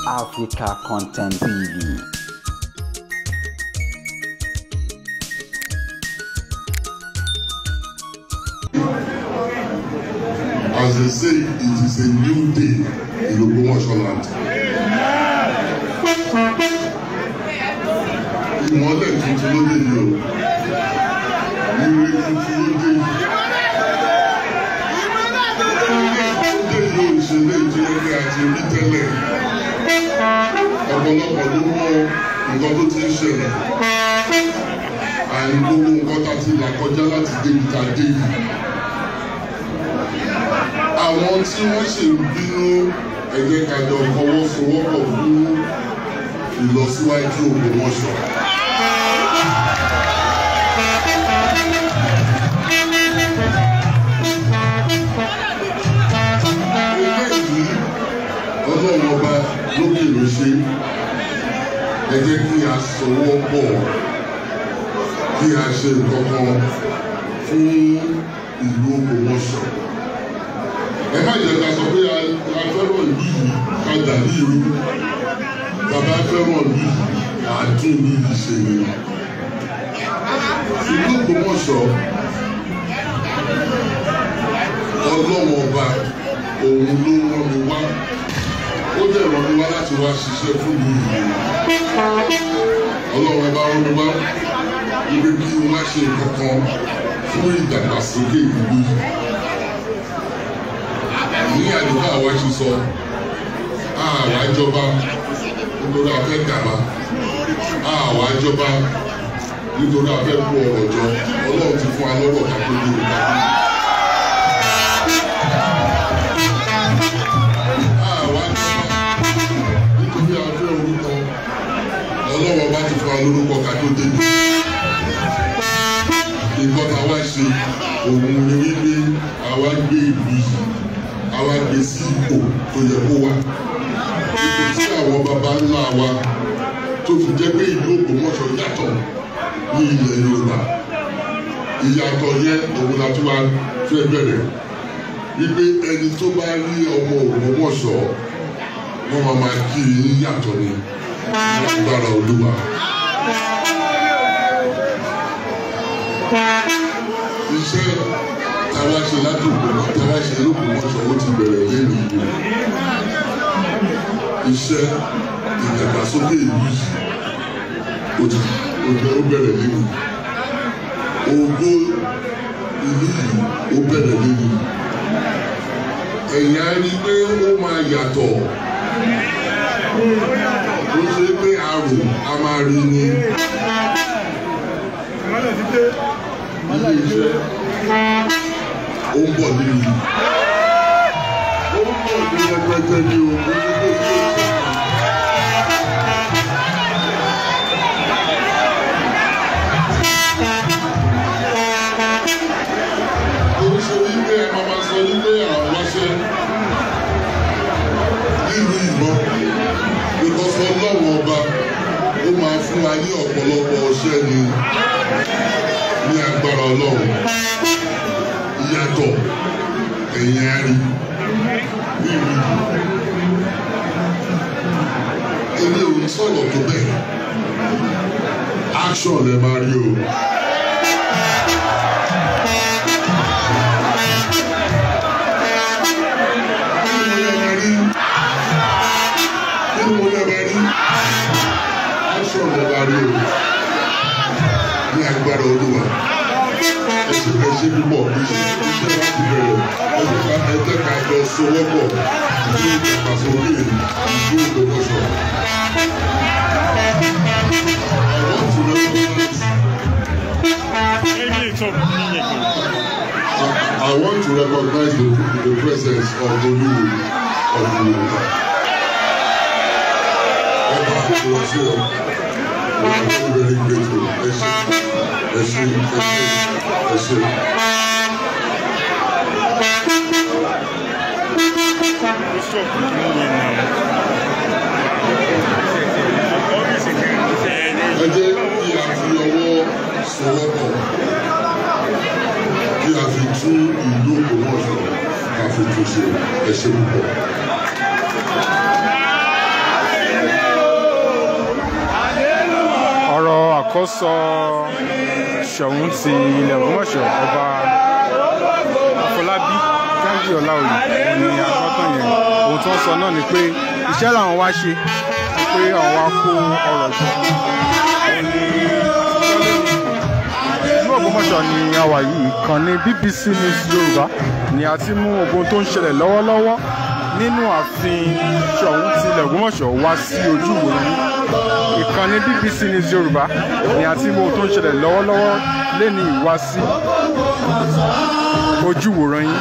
Africa Content TV. As they say, it is a new day in Ogbomoso land. Ìmọ́lẹ̀ tuntun ló dé yìí o. Ire tuntun ló dé yìí. Ire tó dé yìí ò ṣe lè jẹ́ pé a ti rí tẹ́lẹ̀. Ọ̀pọ̀lọpọ̀ ló mọ nǹkan tó ti ń ṣẹlẹ̀. Àní gbogbo nǹkan tá a ti là kọjá láti débi tá a dé yìí. Àwọn tí wọ́n ṣe ń bínú, ẹ jẹ́ ká jọ fọwọ́sowọ́pọ̀ fún ìlọsíwájú Ògbómọ̀ṣọ́. Eléyìí Ọlọ́run ọba lókè ló ṣe, ẹ jẹ́ kí a sowọ́pọ̀ kí a ṣe nǹkan kan fún ìlú Ògbómọ̀ṣọ́. Ẹ má jẹ́ ká sọ pé a fẹ́ràn ìlú yìí ká dà ní ìlú. Bàbá fẹ́ràn ìlú yìí, à ń tún ìlú yìí ṣe ni. Ìlú Ògbómọ̀ṣọ́, Ọlọ́run ọba òun ló rán mi wá. Ó dẹ̀ rán mi wá láti wá ṣiṣẹ́ fún ìlú yìí. Ọlọ́run ọba rán mi wá wípé kí n wá ṣe nǹkan kan fún ìdàgbàsókè ìlú yìí. Ní àdúgbò àwa ṣe sọ, àwa jọba nítorí a fẹ́ gàba, àwa jọba nítorí a fẹ́ kó ọrọ̀ jọ. Ọlọ́run ti fún wa lọ́rọ̀ ká tó dé òkà. Àwa jọba nítorí a fẹ́ orúkọ, Ọlọ́run ọba ti fún wa lórúkọ ká tó dé. Nǹkan tá a wá ṣe òun ni wípé àwa gbé ìlú yìí, àwa gbé sí ipò tó yẹ kó wà, ipò tí àwọn baba ńlá wa tó fi jẹ́ pé ìlú Ògbómọ̀ṣọ́ yàtọ̀ ní ilẹ̀ Yorùbá. Ìyàtọ̀ yẹn òun la tún wá fẹ́ bẹ̀rẹ̀, wípé ẹni tó bá rí ọmọ Ògbómọ̀ṣọ́ wọ́n máa máa kí i ní yàtọ̀ ni lágbára Olúwa. Iṣẹ́ táwa ṣe láti Ògbómọ̀ṣọ́, táwa ṣe l'Ògbómọ̀ṣọ́ ó ti bẹ̀rẹ̀ lẹ́nu ìlú. Iṣẹ́ ìdàgbàsókè ìlú yìí ó bẹ̀rẹ̀ lẹ́nu. Ògo ìlú yìí ó bẹ̀rẹ̀ lẹ́nu. Ẹ̀yà rí pé ó máa yàtọ̀. Ó ṣe pé àrò a máa rí ni. Ilé iṣẹ́ ó ń bọ̀ nínú yìí. Ó ń bọ̀ ní rẹpẹtẹ ní o. Ó ṣe wípé ẹ máa máa sọ wípé àwọn wáṣẹ́ nílùú ìbọn. Because Ọlọ́run ọba ó máa fún wa ní ọ̀pọ̀lọpọ̀ ọṣẹ́ ni ní agbára Ọlọ́run. Ìyàtọ̀ ẹ̀yìn àárín ní ìlú yìí. Èmi ò ní sọ̀rọ̀ tó bẹ́ẹ̀. Action lẹ máa rí o. Kí ni mo lè máa rí? Kí ni mo lè máa rí? Action lẹ máa rí o. Ní agbára Olúwa. Ẹ ṣé púpọ̀, iṣẹ́ láti bẹ̀rẹ̀. Ẹ jẹ́ ká jọ sowọ́pọ̀ ní ìdàgbàsókè ìlú Ògbómọ̀ṣọ́. I want to recognize the presence of Olúwo of Yorùbá. Ọba Àkúrọ̀sí, we are very very grateful. Ẹ ṣé, ẹ ṣé, ẹ ṣé, ẹ ṣé. Ẹ jẹ́ kí a fi ọwọ́ sowọ́pọ̀ kí a fi tún ìlú Ògbómọ̀ṣọ́ ká fi tún ṣe. Ẹ ṣé púpọ̀. Àkọ́sọ Ṣọ̀ún ti ilẹ̀ Ògbómọ̀ṣọ́, Ọba Afọlábí Ghandi Ọláoyè ni agbọ́tàn yẹn. Ohun tó ń sọ náà ni pé iṣẹ́ làwọn wá ṣe, pé àwọn wá kó ọrọ̀ jọ. Ìlú Ògbómọ̀ṣọ́ ni a wà yìí. Ìkànnì BBC News Yorùbá ni a ti mú ogun tó ń ṣẹlẹ̀ lọ́wọ́lọ́wọ́ nínú ààfin Ṣọ̀ún ti ilẹ̀ Ògbómọ̀ṣọ́ wá sí ojú ìwòran. Ìkànnì BBC News Yorùbá ni a ti mú ohun tó ń ṣẹlẹ̀ lọ́wọ́lọ́wọ́ lẹ́ni ìwá sí ojú ìwòran yín.